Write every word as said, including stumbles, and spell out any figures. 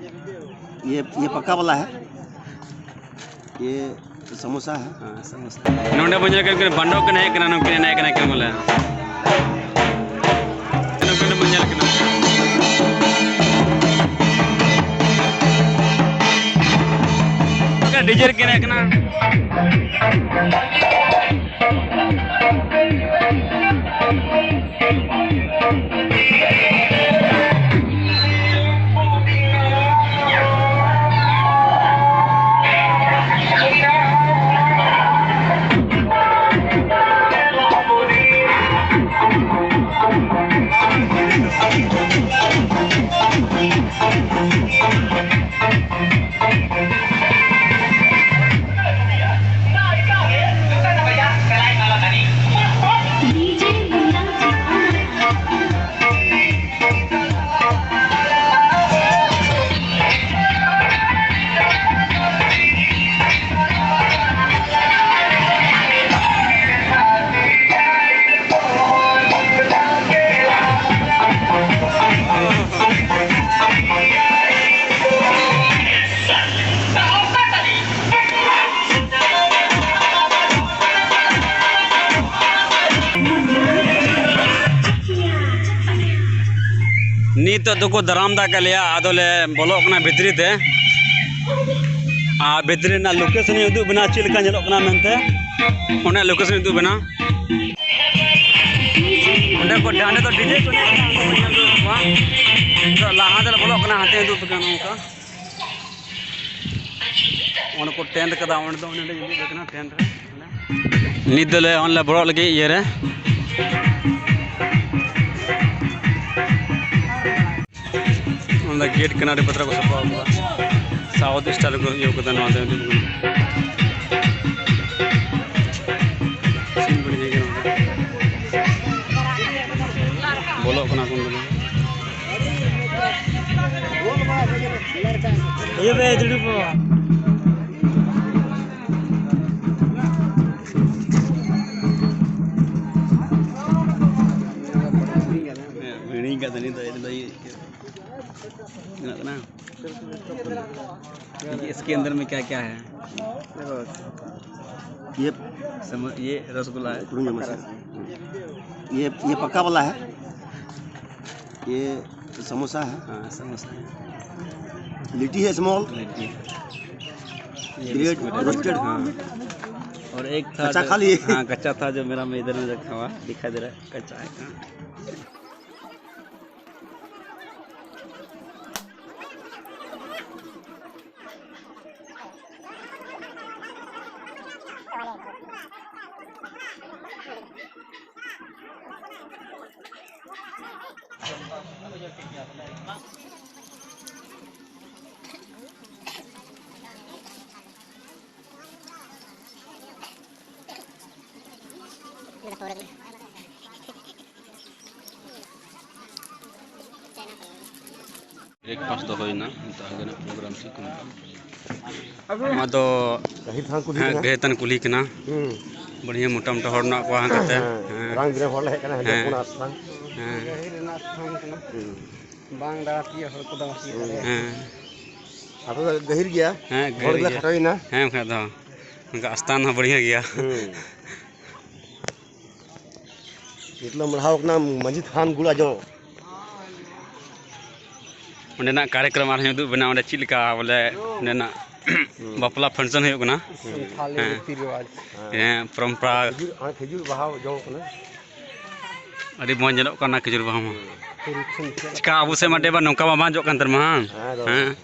ये ये पक्का वाला है। ये समोसा है। हाँ, समोसा। ᱱᱚᱰᱮ ᱵᱚᱱ ᱧᱮᱞ ᱠᱟᱱᱟ ᱵᱟᱱᱰᱚ ᱠᱤᱱ ᱦᱮᱡ ᱠᱟᱱᱟ, ᱱᱩᱠᱤᱱ ᱮᱱᱮᱡ ᱠᱟᱱᱟ ᱠᱤᱱ ᱵᱚᱞᱮ᱾ ᱱᱩᱠᱤᱱ ᱵᱚᱱ ᱧᱮᱞ ᱠᱤᱱᱟ᱾ ᱰᱤᱡᱮ ᱨᱮᱠᱤᱱ ᱮᱱᱮᱡ ᱠᱟᱱᱟ᱾ ᱱᱤᱛᱚᱜ ᱫᱚᱠᱚ ᱫᱟᱨᱟᱢ ᱫᱟ ᱠᱟᱞᱮᱭᱟ, ᱟᱫᱚ ᱞᱮ ᱵᱚᱞᱚᱜ ᱠᱟᱱᱟ ᱵᱷᱤᱛᱨᱤ ᱛᱮ᱾ ᱟᱨ ᱵᱷᱤᱛᱨᱤ ᱨᱮᱱᱟᱜ ᱞᱳᱠᱮᱥᱚᱱ ᱤᱧ ᱩᱫᱩᱜ ᱵᱮᱱᱟ, ᱪᱮᱫ ᱞᱮᱠᱟ ᱧᱮᱞᱚᱜ ᱠᱟᱱᱟ ᱢᱮᱱᱛᱮ᱾ ᱚᱸᱰᱮ ᱞᱳᱠᱮᱥᱚᱱ ᱤᱧ ᱩᱫᱩᱜ ᱵᱮᱱᱟ᱾ ᱚᱸᱰᱮ ᱠᱚ, ᱦᱟᱸᱰᱮ ᱫᱚ ᱰᱤᱡᱮ ᱠᱚ ᱮᱱᱮᱡ ᱠᱟᱱᱟ, ᱚᱸᱰᱮ ᱠᱚ ᱧᱮᱞ ᱩᱫᱩᱜ ᱠᱚᱣᱟ᱾ ᱱᱤᱛᱚᱜ ᱞᱟᱦᱟ ᱛᱮᱞᱮ ᱵᱚᱞᱚᱜ ᱠᱟᱱᱟ, ᱦᱟᱱᱛᱮ ᱩᱫᱩᱜ ᱯᱮ ᱠᱟᱱᱟ ᱱᱚᱝᱠᱟ᱾ ᱚᱸᱰᱮ ᱠᱚ ᱴᱮᱱᱴ ᱠᱟᱫᱟ, ᱚᱸᱰᱮ ᱫᱚ ᱚᱸᱰᱮ ᱩᱫᱩᱜ ᱠᱟᱱᱟ ᱴᱮᱱᱴ ᱨᱮ᱾ ᱱᱤᱛ ᱫᱚᱞᱮ ᱚᱱᱞᱮ ᱵᱚᱞᱚᱜ ᱞᱟᱹᱜᱤᱫ ᱤᱭᱟᱹ ᱨᱮ᱾ ᱚᱱᱟ ᱜᱮᱴ ᱠᱟᱱᱟ, ᱟᱹᱰᱤ ᱵᱟᱛᱨᱟ ᱠᱚ ᱥᱟᱯᱷᱟ ᱟᱠᱟᱫᱟ᱾ ᱥᱟᱣᱩᱛᱷ ᱥᱴᱟᱭᱤᱞ ᱠᱚ ᱤᱭᱟᱹ ᱠᱟᱫᱟ ᱱᱚᱣᱟ ᱫᱚ, ᱟᱹᱰᱤ ᱵᱷᱟᱹᱜᱤ᱾ ᱥᱤᱱ ᱵᱟᱹᱲᱤᱡ ᱦᱮᱡ ᱠᱟᱱᱟ᱾ ᱵᱚᱞᱚᱜ ᱠᱟᱱᱟ ᱠᱚ ᱚᱸᱰᱮ ᱫᱚ᱾ ᱤᱭᱟᱹ ᱵᱮ, ᱫᱩᱲᱩᱵ ᱵᱚ᱾ ᱦᱤᱲᱤᱧ ᱠᱟᱫ ᱛᱟᱹᱞᱤᱧ ᱫᱚ, ᱤᱧ ᱫᱚ ᱤᱭᱟᱹ ᱪᱮᱫᱟᱜ ᱠᱟᱱᱟ? देखिए, इसके अंदर में क्या क्या है। देखो, ये समझ, ये रसगुल्ला है। रुक जाओ, मैं से-, ये, ये पक्का वाला है। ये समोसा है। हाँ, समोसा है। लिट्टी है स्मॉल। लिट्टी। ये ब्रेड, बिस्कुट है। रोस्टेड। हाँ। और एक था कच्चा जो, खा लिए। हाँ, कच्चा था जो मेरा, मैं इधर में रखा हुआ दिखाई दे रहा है, कच्चा है। हाँ। ᱵᱨᱮᱠᱯᱷᱟᱥᱴ ᱫᱚ ᱦᱩᱭᱱᱟ, ᱱᱤᱛᱚᱜ ᱟᱜᱮ ᱱᱟᱜ ᱯᱨᱳᱜᱨᱟᱢ ᱪᱮᱫ ᱠᱚ ᱢᱮᱛᱟᱜᱼᱟ? ᱱᱚᱣᱟ ᱫᱚ ᱜᱟᱹᱦᱤᱨ ᱛᱷᱟᱱ ᱠᱩᱞᱦᱤ ᱦᱮᱸ, ᱠᱟᱱᱟ᱾ ᱜᱟᱹᱦᱤᱨ ᱛᱷᱟᱱ ᱠᱩᱞᱦᱤ ᱠᱟᱱᱟ᱾ ᱦᱩᱸ᱾ ᱵᱟᱹᱲᱦᱤᱭᱟᱹ ᱢᱚᱴᱟ ᱢᱚᱴᱟ ᱦᱚᱲ ᱢᱮᱱᱟᱜ ᱠᱚᱣᱟ ᱦᱟᱱᱠᱟᱛᱮ᱾ ᱦᱮᱸ, ᱦᱮᱸ᱾ ᱨᱟᱝ ᱵᱤᱨᱟᱝ ᱦᱚᱲ ᱞᱮ ᱦᱮᱡ ᱠᱟᱱᱟ, ᱦᱮᱸ᱾ ᱦᱮᱸ᱾ ᱜᱟᱹᱦᱤᱨ ᱨᱮᱱᱟᱜ ᱛᱷᱟᱱ ᱠᱟᱱᱟ᱾ ᱦᱩᱸ᱾ ᱵᱟᱝ ᱫᱟᱬᱟ ᱛᱤᱭᱳᱜ ᱦᱚᱲ ᱠᱚᱫᱚ ᱵᱟᱠᱚ ᱤᱭᱟᱹ ᱫᱟᱲᱮᱭᱟᱜᱼᱟ᱾ ᱦᱮᱸ᱾ ᱟᱯᱮ ᱫᱚ ᱜᱟᱹᱦᱤᱨ ᱜᱮᱭᱟ? ᱦᱮᱸ, ᱦᱚᱲ ᱜᱟᱹᱦᱤᱨ ᱜᱮᱞᱮ ᱜᱮᱭᱟ᱾ ᱠᱷᱟᱴᱚᱭᱮᱱᱟ᱾ ᱦᱮᱸ, ᱵᱟᱠᱷᱟᱡ ᱫᱚ᱾ ᱚᱱᱠᱟ ᱟᱥᱛᱟᱱ ᱦᱚᱸ ᱵᱟᱹᱲᱦᱤᱭᱟᱹ ᱜᱮᱭᱟ᱾ ᱦᱩᱸ᱾ ᱱᱤᱛ ᱞᱮ ᱢᱟᱲᱦᱟᱣ ᱠᱟᱱᱟ ᱢᱟᱹᱡᱷᱤ ᱛᱷᱟᱱ ᱜᱩᱲ ᱟᱡᱚ᱾ ᱚᱸᱰᱮᱱᱟᱜ ᱠᱟᱨᱭᱚᱠᱨᱚᱢ ᱟᱨᱦᱚᱸ ᱩᱫᱩᱜ ᱵᱮᱱᱟ, ᱚᱸᱰᱮ ᱪᱮᱫ ᱞᱮᱠᱟ ᱵᱚᱞᱮ ᱚᱸᱰᱮᱱᱟᱜ ᱦᱩᱸ᱾ ᱵᱟᱯᱞᱟ ᱯᱷᱟᱱᱥᱚᱱ ᱦᱩᱭᱩᱜ ᱠᱟᱱᱟ᱾ ᱦᱩᱸ᱾ ᱥᱟᱱᱛᱷᱟᱞᱤ ᱦᱮᱸ᱾ ᱨᱤᱛᱤ ᱨᱮᱣᱟᱡᱽ᱾ ᱦᱮᱸ, ᱯᱚᱨᱚᱢᱯᱚᱨᱟ᱾ ᱠᱷᱤᱡᱩᱨ, ᱦᱮᱸ, ᱠᱷᱤᱡᱩᱨ ᱵᱟᱦᱟ ᱡᱚ ᱠᱟᱱᱟ᱾ ᱟᱹᱰᱤ ᱢᱚᱡᱽ ᱧᱮᱞᱚᱜ ᱠᱟᱱᱟ ᱠᱷᱤᱡᱩᱨ ᱵᱟᱦᱟ ᱢᱟ᱾ ᱦᱩᱸ᱾ ᱪᱤᱠᱟ ᱟᱵᱚ ᱥᱮᱫ ᱢᱟ ᱰᱮ ᱵᱟ ᱱᱚᱝᱠᱟ ᱢᱟ ᱵᱟᱝ ᱡᱚᱜ ᱠᱟᱱ ᱛᱟᱦᱮᱱ ᱢᱟ, ᱦᱟᱝ? ᱦᱮᱸ, ᱫᱚ᱾ ᱦᱮᱸ᱾